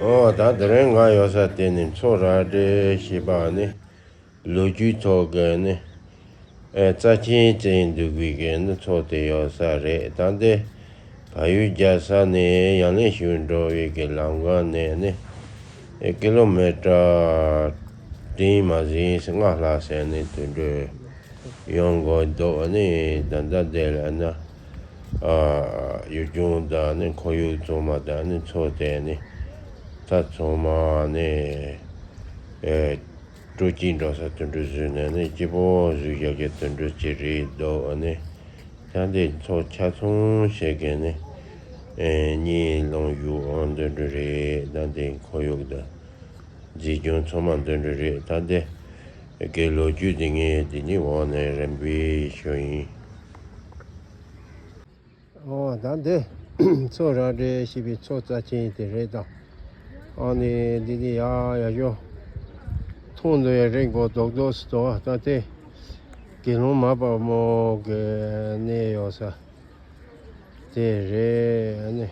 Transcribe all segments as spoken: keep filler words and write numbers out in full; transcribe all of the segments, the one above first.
ཨོ་ད་དེ་རིང་ང་ཡོད་ས་དེ་ནི་མཚོ་རལ་གྲི་ཞེས་པ་ནི་ལོ་རྒྱུས་ཐོག་གི་ནི་ཨེ་རྩ་ཆེན་བརྩི་འདུག་པའི་གི་ནི་མཚོ་དེ་ཡོད་ས་རེད། ད་འདི་བལ་ཡུལ་རྒྱལ་ས་ནས་ཡང་ལེ་ཤུར་འགྲོ་བའི་གི་ལམ་ཁ་ནས་ནི་ཨེ་ཀི་ལོ་མི་ཊར་བདུན་མ་ཟིན་ལྔ་ལྷག་ཟིན་ནི་དུད་འགྲོ་ཡོང་དགོས་འདུག་ནི་ད་ལྟ་འདི་ལ་ན་ཨ་ཡུལ་ལྗོངས་དང་ནི་ཁོར་ཡུག་ཚང་མ་དང་ནི་མཚོ་དེ་ནི་ད་ཚང་མ་ནི་ཨེ་སྤྲོ་སྐྱིད་འགྲོ་ས་དུད་འགྲོ་བཟོས་ནས་ནི་སྐྱིད་པོ་བཟོས་བཞག་གི་དུད་འགྲོ་ཅིག་རེད་འདུག་ནི་ད་འདི་མཚོ་ཆ་ཚང་ཞིག་གི་ནི་ཨེ་གཉིད་སློང་ཡུལ་འོང་དུད་འགྲོ་རེད། ད་འདི་ཁོར་ཡུག་དང་མཛེས་ལྗོངས་ཚང་མ་དུད་འགྲོ་རེད། ད་འདི་གི་ལོ་རྒྱུས་འདི་ངས་འདི་ནི་འོག་ནས་རིམ་པས་ཞུ་ཡིན། ཨོ་ད་འདི་མཚོ་རལ་གྲི་ཞེས་པའི་མཚོ་རྩ་ཆེན་དེ་རེད་ད། ཨ་ནི་འདི་ནི་ཡ་ཡ་ཡོ་མཐོང་འདོད་ཡ་རིང་པོ་རྡོག་རྡོག་སུ་དོ་ད་དེ་དགེ་སློང་མ་དཔལ་མོ་གི་གནས་ཡོད་ས་དེ་རེད། ཨ་ནི་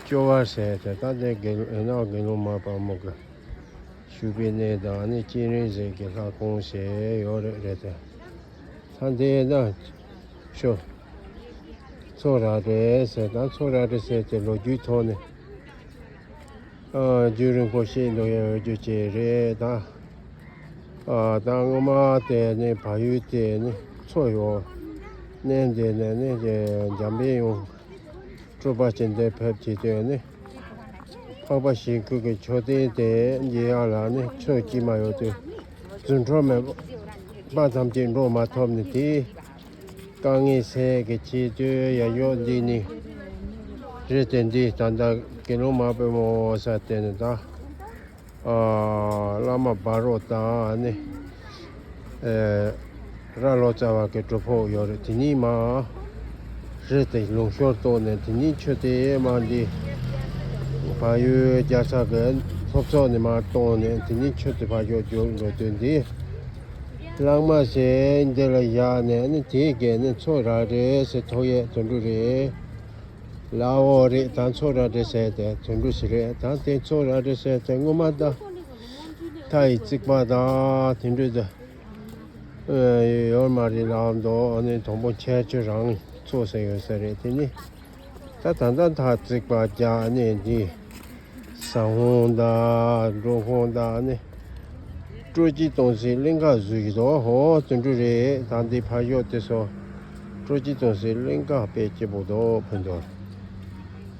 ཅོ་བར་ཟེར་དེ་ད་དེ་དགེ་ཨེ་ནག་དགེ་སློང་མ་དཔལ་མོ་གི་བཞུགས་པའི་གནས་དང་ཨ་ནི་སྤྱན་རས་གཟིགས་ཀྱི་ལྷ་ཁང་ཞིག་ཡོད་རེད་རེད་དེ། ད་འདི་ན་ཆོ་མཚོ་རལ་གྲི་ཟེར་དང་མཚོ་རལ་གྲི་ཟེར་དེ་ལོ་རྒྱུས་ཐོག་ནས་ཨ་རྒྱུན་རིང་པོ་ཞིག་འདུག་ཡོད་རྒྱུ་ཅིག་རེད་ད། ཨ་ད་སྔོན་མ་དེ་ནི་བལ་ཡུལ་དེ་ནི་མཚོ་ཡོད་གནས་འདི་ནས་ནི་འཇམ་པའི་དབྱངས་སྤྲུལ་པ་ཅན་དེ་ཕེབས་ཀྱི་དོན་ནི་འཕགས་པ་ཞིང་ཁུལ་གྱི་མཆོད་རྟེན་དེ་འདི་ཡག་ལ་ནི་མཚོ་སྐྱིད་མ་ཡོད་དུས་རྫུ་འཕྲུལ་མེད་པ་ཐམས་ཅད་འགྲོ་མ་ཐུབ་ནི་དེ། དཀའ་ངལ་སེལ་གྱི་ཆེད་དུ་ཡ་ཡོ་འདི་ནི་རེད་དེ། འདི་ད་ལྟ་དགེ་སློང་མ་དཔལ་མོ་ས་དེ་ནི་ད་ཨ་བླ་མ་བ་རོ་དང་ནི་ཨེ་ར་ལོ་ཙཱ་བ་གི་གྲུབ་ཕུག་ཡོད་རེད། དེ་ནི་མ་རེད་དེ་ལུང་ཤོར་གཏོང་ནས་དེ་ནི་ཆུ་དེ་མ་འདི་བལ་ཡུལ་རྒྱལ་ས་གི་སློབ་ཚོགས་ནས་མ་གཏོང་ནས་དེ་ནི་ཆུ་དེ་ཕ་ཡོད་རྒྱུག་འགྲོ་དོན་འདི། ལྷག་མ་ཟེར་འདི་ལ་བཞག་ནས་ནི་དེའི་གས་ནི་མཚོ་རལ་གྲི་ཟེར་ཐོག་ཡས་དུད་འགྲོ་རེད། ལའོ་རེད་ད་མཚོ་རལ་གྲི་ཟེར་དེ་དུད་འགྲོ་ཞིག་རེད། ད་དེ་མཚོ་རལ་གྲི་ཟེར་དེ་སྔོན་མ་ད་མཐའ་ཡི་རྩིག་པ་དང་དེ་འདྲ་ད་ཡོད་མ་རེད་ལབ་འདུག་ཨ་ནི་དང་པོ་ཁྱད་ཆོས་རང་མཚོ་ཟེར་ཡོད་ས་རེད། དེ་ནི་ད་ད་ལྟ་མཐའ་རྩིག་པ་རྒྱག་ནས་འདི། ས་ཧོང་དང་འབྲོག་ཧོང་དང་ནི་སྤྲོ་སྐྱིད་གཏོང་སའི་གླིང་ག་བཟོས་ཀྱི་འདུག་ཧོ་དུད་འགྲོ་རེད། ད་འདི་ཕ་ཡོད་དེ་ཚོ་སྤྲོ་སྐྱིད་གཏོང་སའི་གླིང་ག་དཔེ་སྐྱིད་པོ་འདུག་ཕུན་འདུག་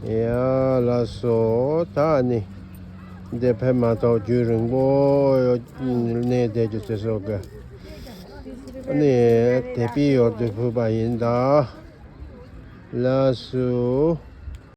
ཡ་ལ་སོ་ད་ནི་འདི་ཕེབས་མ་ཐག་རྒྱུན་རིང་པོ་གནས་བསྡད་རྒྱུ་དེ་ཚོ་གི་ནི་དད་པའི་ཡོར་དུ་ཕུལ་བ་ཡིན་ད། ལ་སོ།